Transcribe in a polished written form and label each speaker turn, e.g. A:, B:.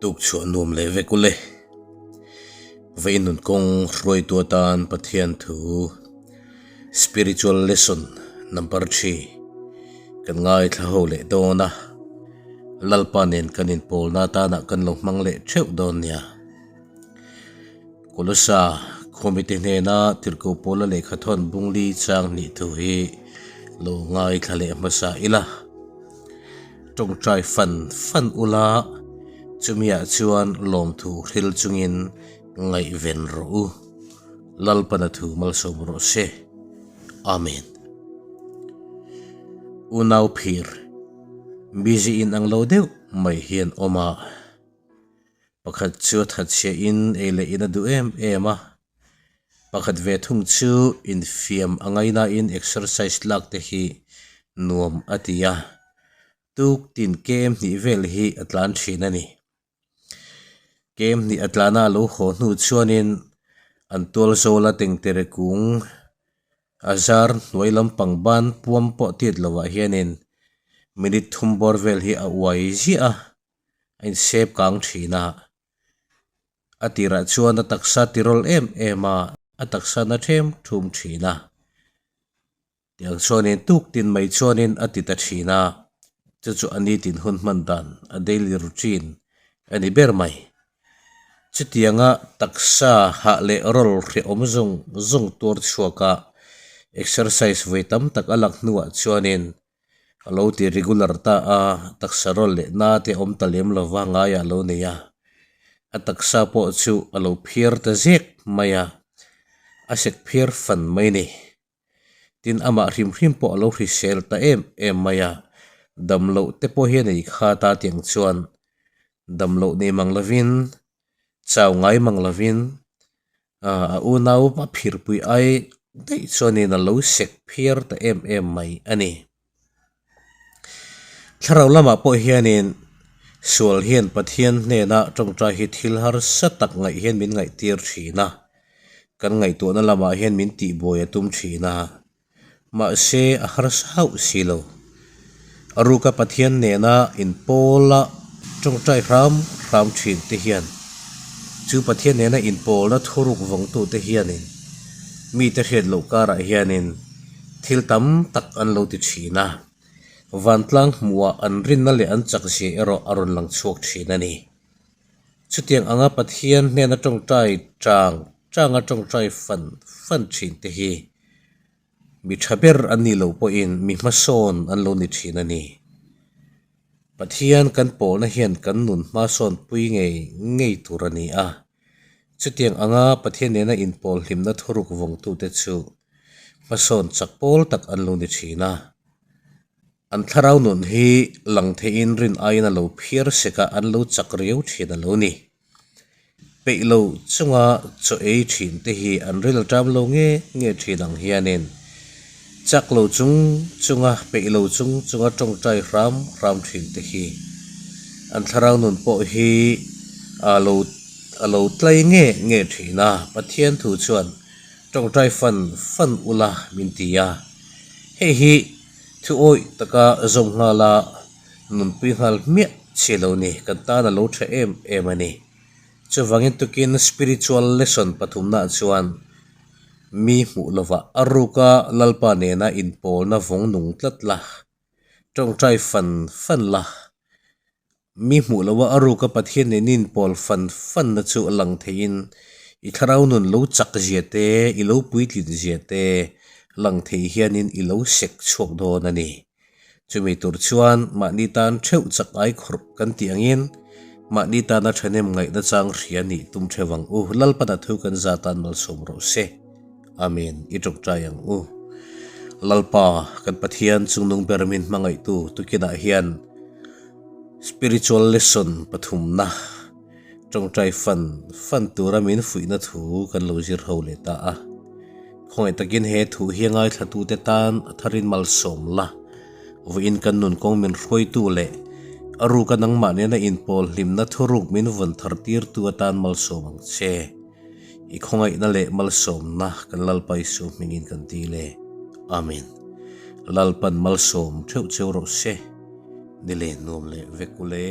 A: Tuk chhuah nuam leh vek ule. Vei nun kawng hruaitu atan Pathian thu Spiritual Lesson Number Three kan ngaithla ho leh dawn a, Lalpa nen kan inpawlna atana kan lo hmang leh theuh dawn nia. Kolosa Khawmite hnena Tirhkoh Paula lehkhathawn Bungli chang hnih thu hi lo ngaithla leh hmasa ila. Tawngtai fan fan ula, chumiah chuan lawmthu hril chungin ngaihven rawh u. Lalpana thu malsawm rawh se. Amen. Unau phir, busy in ang lo deuh mai hian awm a. Pakhat chu a thatchhiah in ei leh in a duh em em a, pakhat ve thung chu infiam a ngainain exercise lak te hi nuam a ti a, tuk tin kem hnih vel hi a tlan thin a ni. Kem hnih a tlana a lo haw hnu chuanin an tual zawla tengtere kung a zar hnuai lampang ban puam pawh tiat lovah hianin minute thum bawr vel hi a uai ziah a. a insep kang thin a, a tirah chuan a taksa tirawl em em a, a taksa na them thum thin a, tiang chuanin tuk tin mai chuanin a ti ta thin a, chu chu a nitin hun hman dan a daily routine a ni ber mai. Chutianga taksa hah leh rawl hrehawm zawng zawng tuar chhuak a exercise vawi tam tak a lak hnuah chuanin A lo ti regular ta a, taksa rawl leh na te awm ta lem lova ngaiah a lo nei a, a taksa pawh chu a lo phiar ta zek mai a, a sek phiar fan mai ni. Tin, amah hrim hrim pawh a lo hrisel ta em em mai a, dam loh te pawh hi a nei kha ta tiang chuan dam loh nei mang lovin, chau ngai mang lovin A unau a phirpui ai daih chuanin a lo sek phiar ta em em mai a ni. Thlarau lamah pawh hianin sual hian Pathian hnena tawngtai hi thil harsa tak ngaih hian min ngaihtir thin a, kan ngaihtuahna lamah hian min tihbuai a tum thin a, mahse a harsa hauh si lo. A ruka Pathian nena inpawla tawngtai hram hram thin te hian chu Pathian nena inpawlna thuruk vawngtute hianin mite hriat loh karah hianin thil tam tak an lo ti thin a, vantlang hmuhah an rinna leh an chakzia erawh a rawn lang chhuak thin a ni. Chutiang anga Pathian hnena tawngtai chang changa tawngtai fan fan thin te hi mi tha ber an nih loh pawhin mi hmasawn an lo ni thin a ni. Pathian kan pawlna hian kan nun hmasawn pui ngei ngei tur a ni a. Chutiang anga Pathian nena inpawl hlimna thuruk vawngtute chu hmasawn chak pawl tak an lo ni thin a. An thlarau nun hi lang theihin rin aiin a lo phiar sek a, an lo chak riau thin a lo ni. Peih lo chunga chaw ei thin te hi an ril ṭam lo nge nge thin ang hianin chak lo chung chunga peih lo chung chunga tawngtai hram hram thin te hi an thlarau nun pawh hi a lo a lo tlai nge nge thin a, Pathian thu chuan tawngtai fan fan ula min ti a, hei hi thu awih taka zawm nghal a. Nunpui nghal hmiah chhi lo ni, kan tan a lo tha em em a ni. Chuvangin tukin spiritual lesson pathumnaah chuan mi hmuh lovah a ruka Lalpa nena inpawlna vawng nung tlat la, tawngtai fan fan la. Mi hmuh loha a ruka Pathian nena inpawl fan fanna chu a lang theiin i thlarau nun lo chak zia te, i lo puitlin zia te lang thei hianin i lo sek chhuak dawn a ni. Chumi tur chuan mahni tan theuh chak ai khawrh kan tih angin mahni tana thahnem ngaihna chang hria nih tum theuh ang u. Lalpana thu kan za tan malsawm rawh se. Amen. I tawngtai ang u. Lalpa, kan Pathian chungnung ber min hmangaihtu tukinah hian spiritual lesson pathumna tawngtai fan fan tura min fuihna thu kan lo zir ho leh ta a. Khawngaih takin he thu hi a ngaithlatute tan a tharin malsawm la. Vawiin kan nun kawng min hruaitu leh a ruka nangmah nena inpawl hlimna thuruk min vawn thar tirtu atan malsawm ang che. I khawngaihna leh malsawmna kan Lalpa Isu hmingin kan dil e. Amen. Lalpan malsawm theuh cheu rawh se. Ni leh nuam leh vek ule.